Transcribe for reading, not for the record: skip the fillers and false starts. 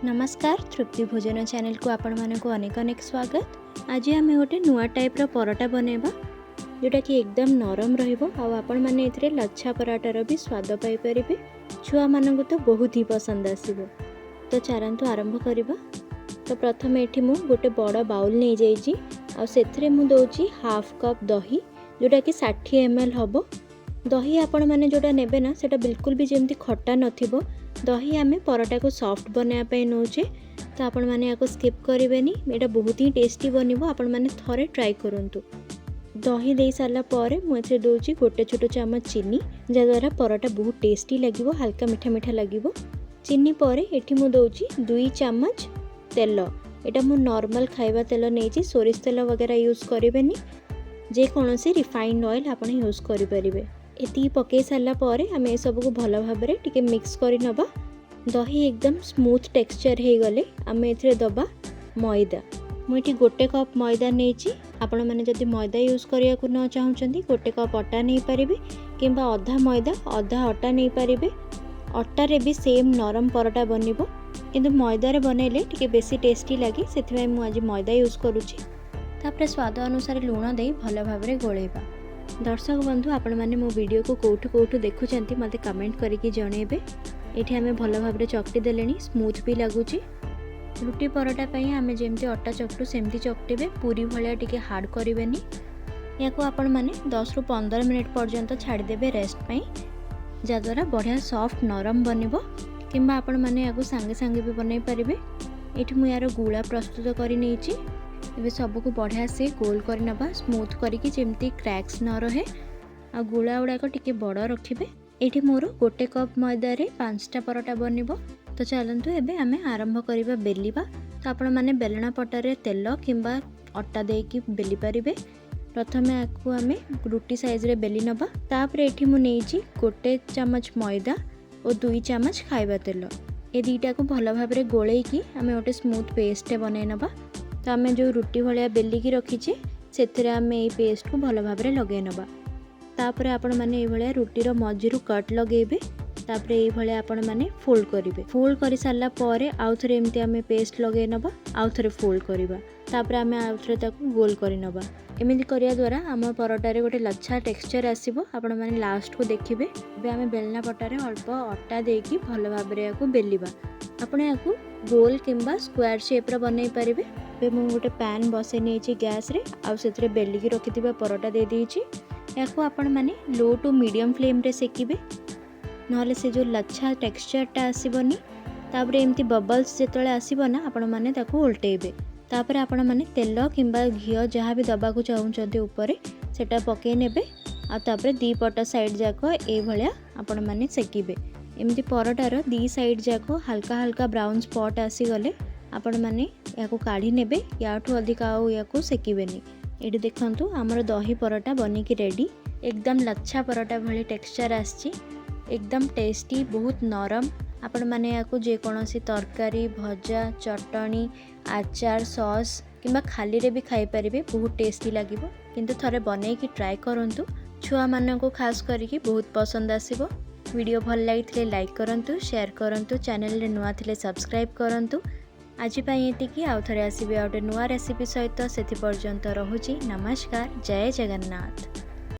ନମସ୍କାର, ତୃପ୍ତି ଭୋଜନ ଚ୍ୟାନେଲକୁ ଆପଣମାନଙ୍କୁ ଅନେକ ଅନେକ ସ୍ୱାଗତ। ଆଜି ଆମେ ଗୋଟେ ନୂଆ ଟାଇପ୍ର ପରଟା ବନେଇବା, ଯେଉଁଟାକି ଏକଦମ ନରମ ରହିବ ଆଉ ଆପଣମାନେ ଏଥିରେ ଲଚ୍ଛା ପରାଟାର ବି ସ୍ୱାଦ ପାଇପାରିବେ। ଛୁଆମାନଙ୍କୁ ତ ବହୁତ ହି ପସନ୍ଦ ଆସିବ। ତ ଚାଲନ୍ତୁ ଆରମ୍ଭ କରିବା। ତ ପ୍ରଥମେ ଏଠି ମୁଁ ଗୋଟେ ବଡ଼ ବାଉଲ୍ ନେଇଯାଇଛି ଆଉ ସେଥିରେ ମୁଁ ଦେଉଛି ହାଫ୍ କପ୍ ଦହି, ଯେଉଁଟାକି 60 ଏମ୍ ଏଲ୍ ହେବ। ଦହି ଆପଣମାନେ ଯେଉଁଟା ନେବେ ନା, ସେଇଟା ବିଲକୁଲ ବି ଯେମିତି ଖଟା ନଥିବ। ଦହି ଆମେ ପରଟାକୁ ସଫ୍ଟ ବନାଇବା ପାଇଁ ନେଉଛେ, ତ ଆପଣମାନେ ଏହାକୁ ସ୍କିପ୍ କରିବେନି। ଏଇଟା ବହୁତ ହିଁ ଟେଷ୍ଟି ବନିବ, ଆପଣମାନେ ଥରେ ଟ୍ରାଏ କରନ୍ତୁ। ଦହି ଦେଇ ସାରିଲା ପରେ ମୁଁ ଏଥିରେ ଦେଉଛି ଗୋଟେ ଛୋଟ ଚାମଚ ଚିନି, ଯାହାଦ୍ୱାରା ପରଟା ବହୁତ ଟେଷ୍ଟି ଲାଗିବ, ହାଲକା ମିଠା ମିଠା ଲାଗିବ। ଚିନି ପରେ ଏଠି ମୁଁ ଦେଉଛି 2 ଚାମଚ ତେଲ। ଏଇଟା ମୁଁ ନର୍ମାଲ୍ ଖାଇବା ତେଲ ନେଇଛି, ସୋରିଷ ତେଲ ବଗେରା ୟୁଜ୍ କରିବେନି। ଯେକୌଣସି ରିଫାଇଣ୍ଡ ଅଏଲ୍ ଆପଣ ୟୁଜ୍ କରିପାରିବେ। ଏତିକି ପକାଇ ସାରିଲା ପରେ ଆମେ ଏସବୁକୁ ଭଲ ଭାବରେ ଟିକେ ମିକ୍ସ କରି ନେବା। ଦହି ଏକଦମ ସ୍ମୁଥ୍ ଟେକ୍ସଚର୍ ହେଇଗଲେ ଆମେ ଏଥିରେ ଦେବା ମଇଦା। ମୁଁ ଏଠି ଗୋଟେ କପ୍ ମଇଦା ନେଇଛି। ଆପଣମାନେ ଯଦି ମଇଦା ୟୁଜ୍ କରିବାକୁ ନ ଚାହୁଁଛନ୍ତି, ଗୋଟେ କପ୍ ଅଟା ନେଇପାରିବେ କିମ୍ବା ଅଧା ମଇଦା ଅଧା ଅଟା ନେଇପାରିବେ। ଅଟାରେ ବି ସେମ୍ ନରମ ପରଟା ବନିବ, କିନ୍ତୁ ମଇଦାରେ ବନେଇଲେ ଟିକେ ବେଶୀ ଟେଷ୍ଟି ଲାଗେ। ସେଥିପାଇଁ ମୁଁ ଆଜି ମଇଦା ୟୁଜ୍ କରୁଛି। ତାପରେ ସ୍ୱାଦ ଅନୁସାରେ ଲୁଣ ଦେଇ ଭଲ ଭାବରେ ଗୋଳେଇବା। ଦର୍ଶକ ବନ୍ଧୁ, ଆପଣମାନେ ମୋ ଭିଡ଼ିଓକୁ କେଉଁଠୁ କେଉଁଠୁ ଦେଖୁଛନ୍ତି, ମୋତେ କମେଣ୍ଟ କରିକି ଜଣେଇବେ। ଏଠି ଆମେ ଭଲ ଭାବରେ ଚକଟି ଦେଲେଣି, ସ୍ମୁଥ୍ ବି ଲାଗୁଛି। ରୁଟି ପରଟା ପାଇଁ ଆମେ ଯେମିତି ଅଟା ଚକଟୁ ସେମିତି ଚକଟିବେ, ପୁରୀ ଭଳିଆ ଟିକେ ହାର୍ଡ଼ କରିବେନି। ଏହାକୁ ଆପଣମାନେ 10ରୁ 15 ମିନିଟ୍ ପର୍ଯ୍ୟନ୍ତ ଛାଡ଼ିଦେବେ ରେଷ୍ଟ ପାଇଁ, ଯାହାଦ୍ୱାରା ବଢ଼ିଆ ସଫ୍ଟ ନରମ ବନିବ। କିମ୍ବା ଆପଣମାନେ ଏହାକୁ ସାଙ୍ଗେ ସାଙ୍ଗେ ବି ବନେଇ ପାରିବେ। ଏଠି ମୁଁ ଏହାର ଗୁଳା ପ୍ରସ୍ତୁତ କରି ନେଇଛି। ଏବେ ସବୁକୁ ବଢ଼ିଆ ସେ ଗୋଲ କରି ନେବା, ସ୍ମୁଥ୍ କରିକି, ଯେମିତି କ୍ରାକ୍ସ ନ ରହେ। ଆଉ ଗୁଳା ଗୁଡ଼ାକ ଟିକେ ବଡ଼ ରଖିବେ। ଏଇଠି ମୋର ଗୋଟେ କପ୍ ମଇଦାରେ 5ଟା ପରଟା ବନିବ। ତ ଚାଲନ୍ତୁ ଏବେ ଆମେ ଆରମ୍ଭ କରିବା ବେଲିବା। ତ ଆପଣମାନେ ବେଲଣା ପଟାରେ ତେଲ କିମ୍ବା ଅଟା ଦେଇକି ବେଲି ପାରିବେ। ପ୍ରଥମେ ଆକୁ ଆମେ ରୁଟି ସାଇଜ୍ରେ ବେଲି ନେବା। ତାପରେ ଏଠି ମୁଁ ନେଇଛି ଗୋଟେ ଚାମଚ ମଇଦା ଓ 2 ଚାମଚ ଖାଇବା ତେଲ। ଏ ଦୁଇଟାକୁ ଭଲ ଭାବରେ ଗୋଳେଇକି ଆମେ ଗୋଟେ ସ୍ମୁଥ୍ ପେଷ୍ଟଟେ ବନେଇ ନେବା। ତ ଆମେ ଯେଉଁ ରୁଟି ଭଳିଆ ବେଲିକି ରଖିଛେ, ସେଥିରେ ଆମେ ଏଇ ପେଷ୍ଟକୁ ଭଲ ଭାବରେ ଲଗେଇ ନେବା। ତାପରେ ଆପଣମାନେ ଏଇଭଳିଆ ରୁଟିର ମଝିରୁ କଟ୍ ଲଗେଇବେ। ତାପରେ ଏଇଭଳିଆ ଆପଣମାନେ ଫୋଲ୍ଡ କରିବେ। ଫୋଲ୍ଡ କରିସାରିଲା ପରେ ଆଉ ଥରେ ଏମିତି ଆମେ ପେଷ୍ଟ ଲଗେଇ ନେବା, ଆଉ ଥରେ ଫୋଲ୍ଡ କରିବା। ତାପରେ ଆମେ ଆଉ ଥରେ ତାକୁ ଗୋଲ କରି ନେବା। ଏମିତି କରିବା ଦ୍ୱାରା ଆମ ପରଟାରେ ଗୋଟେ ଲଚ୍ଛା ଟେକ୍ସଚର୍ ଆସିବ, ଆପଣମାନେ ଲାଷ୍ଟକୁ ଦେଖିବେ। ଏବେ ଆମେ ବେଲଣା ପଟାରେ ଅଳ୍ପ ଅଟା ଦେଇକି ଭଲ ଭାବରେ ଏହାକୁ ବେଲିବା। ଆପଣ ଏହାକୁ ଗୋଲ କିମ୍ବା ସ୍କୋୟାର ସେପ୍ର ବନେଇ ପାରିବେ। ଏବେ ମୁଁ ଗୋଟେ ପ୍ୟାନ୍ ବସେଇ ନେଇଛି ଗ୍ୟାସ୍ରେ ଆଉ ସେଥିରେ ବେଲିକି ରଖିଥିବା ପରଟା ଦେଇଦେଇଛି। ଏହାକୁ ଆପଣମାନେ ଲୋ ଟୁ ମିଡ଼ିୟମ୍ ଫ୍ଲେମ୍ରେ ସେକିବେ, ନହେଲେ ସେ ଯେଉଁ ଲଚ୍ଛା ଟେକ୍ସଚର୍ଟା ଆସିବନି। ତାପରେ ଏମିତି ବବଲ୍ସ ଯେତେବେଳେ ଆସିବ ନା, ଆପଣମାନେ ତାକୁ ଓଲଟେଇବେ। ତାପରେ ଆପଣମାନେ ତେଲ କିମ୍ବା ଘିଅ ଯାହା ବି ଦେବାକୁ ଚାହୁଁଛନ୍ତି ଉପରେ, ସେଟା ପକାଇ ନେବେ। ଆଉ ତାପରେ ଦୁଇ ପଟ ସାଇଡ଼୍ ଯାକ ଏଇଭଳିଆ ଆପଣମାନେ ସେକିବେ। ଏମିତି ପରଟାର ଦୁଇ ସାଇଡ଼୍ ଯାକ ହାଲକା ହାଲକା ବ୍ରାଉନ୍ ସ୍ପଟ୍ ଆସିଗଲେ ଆପଣମାନେ ଏହାକୁ କାଢ଼ି ନେବେ। ୟାଠୁ ଅଧିକା ଆଉ ୟାକୁ ସେକିବେନି। ଏଇଠି ଦେଖନ୍ତୁ, ଆମର ଦହି ପରଟା ବନିକି ରେଡ଼ି। ଏକଦମ ଲଚ୍ଛା ପରଟା ଭଳି ଟେକ୍ସଚର୍ ଆସିଛି, ଏକଦମ ଟେଷ୍ଟି, ବହୁତ ନରମ। ଆପଣମାନେ ଏହାକୁ ଯେକୌଣସି ତରକାରୀ, ଭଜା, ଚଟଣି, ଆଚାର, ସସ୍ କିମ୍ବା ଖାଲିରେ ବି ଖାଇପାରିବେ। ବହୁତ ଟେଷ୍ଟି ଲାଗିବ। କିନ୍ତୁ ଥରେ ବନେଇକି ଟ୍ରାଏ କରନ୍ତୁ। ଛୁଆମାନଙ୍କୁ ଖାସ୍ କରିକି ବହୁତ ପସନ୍ଦ ଆସିବ। ଭିଡ଼ିଓ ଭଲ ଲାଗିଥିଲେ ଲାଇକ୍ କରନ୍ତୁ, ସେୟାର କରନ୍ତୁ, ଚ୍ୟାନେଲରେ ନୂଆ ଥିଲେ ସବସ୍କ୍ରାଇବ୍ କରନ୍ତୁ। ଆଜି ପାଇଁ ଏତିକି। ଆଉ ଥରେ ଆସିବି ଆଉ ଗୋଟେ ନୂଆ ରେସିପି ସହିତ। ସେଥି ପର୍ଯ୍ୟନ୍ତ ରହୁଛି। ନମସ୍କାର, ଜୟ ଜଗନ୍ନାଥ।